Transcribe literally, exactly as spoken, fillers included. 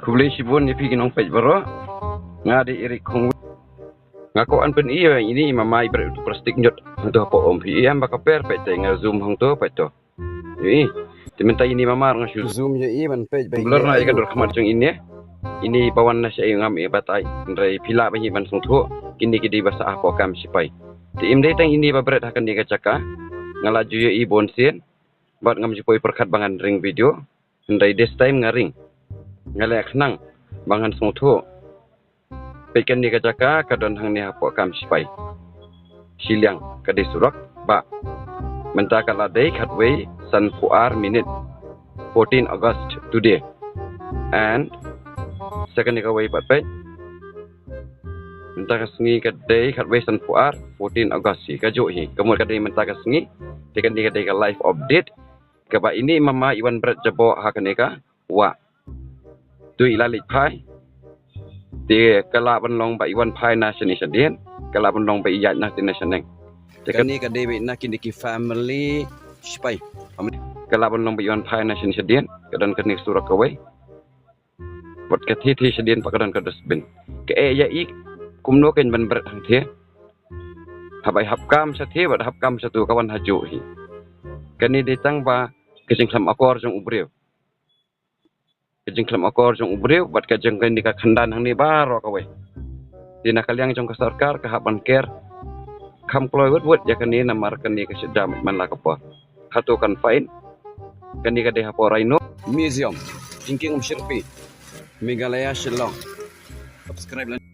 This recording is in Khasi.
Khublei shibun ïa phi ki nongpeit baroh. Nga dei Eric Khongwi. Nga kwah ban pyni ïa ini i mama i bret utu plastik ñiut hangto hapoh um phi. Em ba ka per peit te nga zoom hangto peit to. Ïohi. Te mynta ini mama nga shu zoom ïa i ban peit ba blur na ïa ka dur khmat jong ini. Ini ba wan na sha i ngam i batai. Hynrei phi lah ba ngi ban sngewthuh. Kine ki dei ba sah hapoh kam sipai. Te im dei tang ini ba bret ha kane ka jaka. Nga la ju ïohi bun sien. Bad ngam ju poi pyrkhat ba ngan ring video. Hynrei this time nga ring. Nga leh khnang ba ngan sngewthuh. Peit kane ka jaka ka don hangne hapoh kam sipai. Shiliang ka dei surok ba mynta ka la dei khatwei sanphew ar minit. Fourteen August today. And sa kane kawei pat peit. Mynta ka sngi ka dei khatwei sanphew ar, fourteen August hi, kajuh hi. Ka mut ka dei mynta ka sngi. Te kane ka dei ka live update. Kaba ini mama i wan bret jaboh ha kane ka wah. Tu i la leit phai. Te ka lah ban long ba i wan phai na shane shadien. Ka lah ban long ba i ïaid na shane shaneng. Te kane ka dei ba na kine ki family sipai. Ka lah ban long ba i wan phai na shane shadien. Ka don kane surok kawei. Bad ka thie thie shadien pat ka don ka dustbin. Ka eh ïa i kumno kan ban bret hangthie. Haba i hap kam shathie bad hap kam shatu ka wan hajuh hi. Kane dei tang ba ka jingkhlem akor jong u briew. Ka jingkhlem akor jong u briew bad ka jingkhlem ka khandan hangne baroh kawei. Te na ka liang jong ka sorkar ka hap ban ker. Kham kloi wut wut ïa kane namar kane ka shet jam man la ka por. Hato kan fine. Kane ka dei hapoh Rhino Museum. Jingkieng um shirpi. Meghalaya Shillong. Subscribe lang.